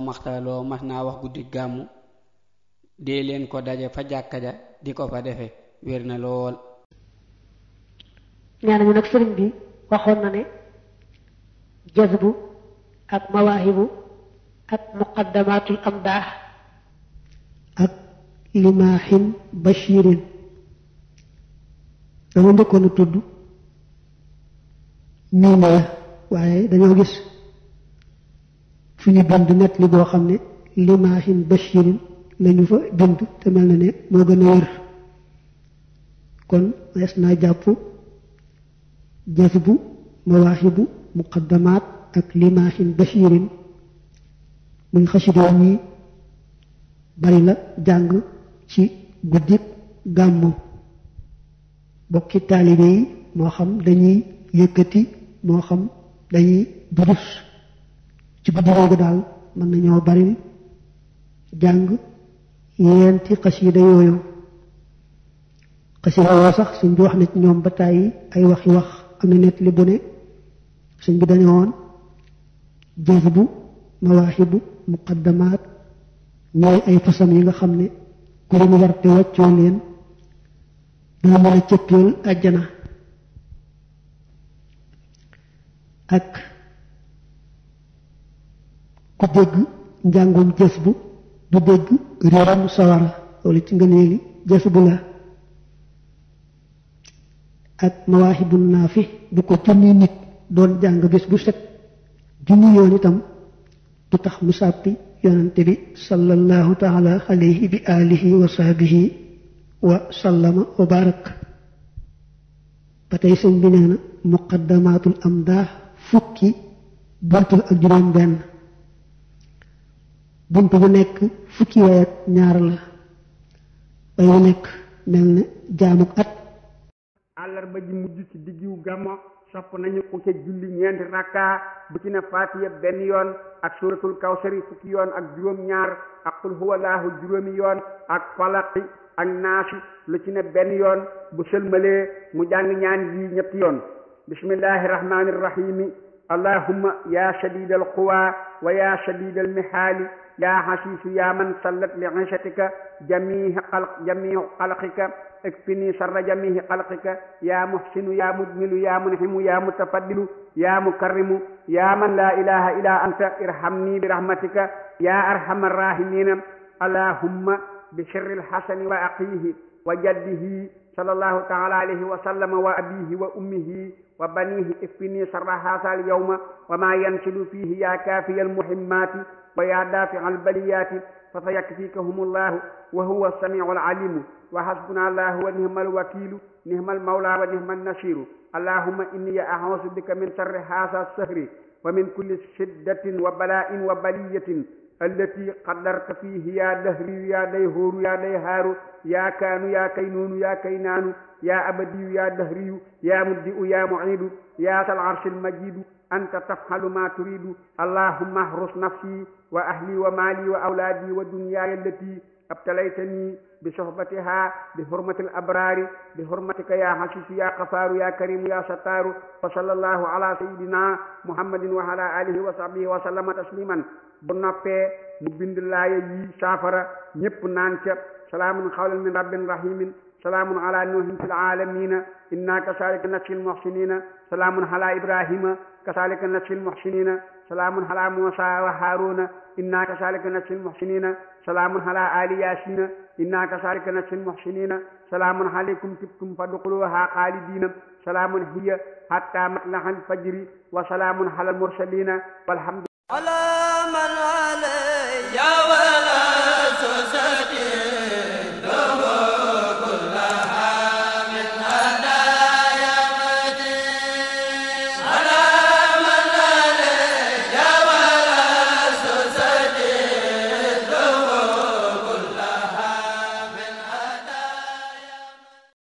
maxtaloo mas naa wax guddi gàmmu dee leen ko daje fa jàkka ja di ko fa defe wér na lool. nee nañu nag sëriñ bi waxoon na ne jazbu ak mawaahibu ak muqaddamatul amdaax ak limaahin bashirin dama njëkkoon a tudd nii na la waaye dañoo gis fi ñu bind net li boo xam ne limaahin bashirin lañu fa bind te mel na ne moo gën a wér kon wees naa jàpp jazbu mawaahibu muqaddamaat ak limaahin bashirin muy xasidoo ñi bari la jàng ci guddik gàmmu bokki taalibe yi moo xam dañuy yëkkati moo xam dañuy durus ci guddi googu daal mën nañoo bari jàng yeenti xasida yooyu xasida yoo sax suñ bi wax na ci ñoom ba tàyyi ay waxi wax am na net li bu ne suñ bi dañu woon jazbu mawaahibu muqaddamaat ñooy ay fasam yi nga xam ne ku leen war te wàccoo leen dana mën a cëppeel àjjana ak ku dégg njàngum jazbu du dégg réeram sawara loolu ci ngëneeli jazbu la ak mawaahibu naafi bu ko junni nit doon jàng bés bu set junni yoon itam du tax mu sàppi yonante bi sallallahu taala alayhi bi alihi wa sahbihi wa sallama wa barak ba tey sëñ bi nee na muqaddamatul amdaax fukki bunt ak juróom benn bunt bu nekk fukki way ak ñaar la way wu nekk mel ne jaamuk at àllarba ji mujj ci diggu gàmmo sopp nañu ku ca julli ñeenti rakka bu ci ne faatiya benn yoon ak suratul kawsari fukki yoon ak juróom ñaar ak qul huwallahu juróomi yoon ak falaqi ak naasi lu ci ne benn yoon bu sëlmalee mu jàng ñaan yi ñetti yoon bismillahi rahmani rahimi allahumma ya shadidal quwa wa ya shadidal mihaali ya hasiisu ya man sallat li ishatika jamihi xalqika ikfini sarra jamihi xalqika ya muhsinu ya mujmilu ya munhimu ya mutafaddilu ya mukarrimu ya man la ilaha illa anta irhamni bi rahmatika ya arhamar rahimina allahumma bi sirril hasani wa aqihi wa jaddihi sallallahu taala alayhi wa sallama wa abihi wa ummihi wa banihi ikfini sarra haasal yawma wa ma yansilu fihi ya kaafiyal muhimmati wa ya daafi'al baliyati fa sayakfikahum allahu wa huwa as-sami'ul alimu wa hasbuna allahu wa ni'mal wakilu ni'mal mawla wa ni'man nasiru allahumma inni a'udhu bika min sharri hadha as-sahri wa min kulli shiddatin wa bala'in wa baliyatin allati qaddarta fihi ya dahri ya dayhuru ya dayharu ya kanu ya kaynunu ya kaynanu ya abadiyu ya dahriyu ya muddi'u ya mu'idu ya sal arshil majidu anta taf'alu ma turidu allahumma ahrus nafsi wa ahli wa mali wa awladi wa dunyaya allati abtalaytani bi sohbatiha bi hurmatil abrari bi hurmatika ya hasisu ya ghafaru ya karimu ya sattaru wa sallallahu ala sayyidina muhammadin wa ala alihi wa sahbihi wa sallama tasliman bu noppee mu bind laaya yi saafara ñépp naan ca salaamun qawlan min rabbin rahimin salaamun ala nuuhin fil aalamiina inna kasaalika najzil muhsiniina salaamun ala ibrahima kasaalika najzil muhsiniina salaamun ala muusaa wa haaruuna inna kasaalika najzil muhsiniina salaamun ala aali yaasiina inna kasaalika najzil muhsiniina salaamun alaykum tibtum fadxuluuhaa xaalidiina salaamun hiya hattaa matla'il fajri wa salaamun alal mursaliina walhamdu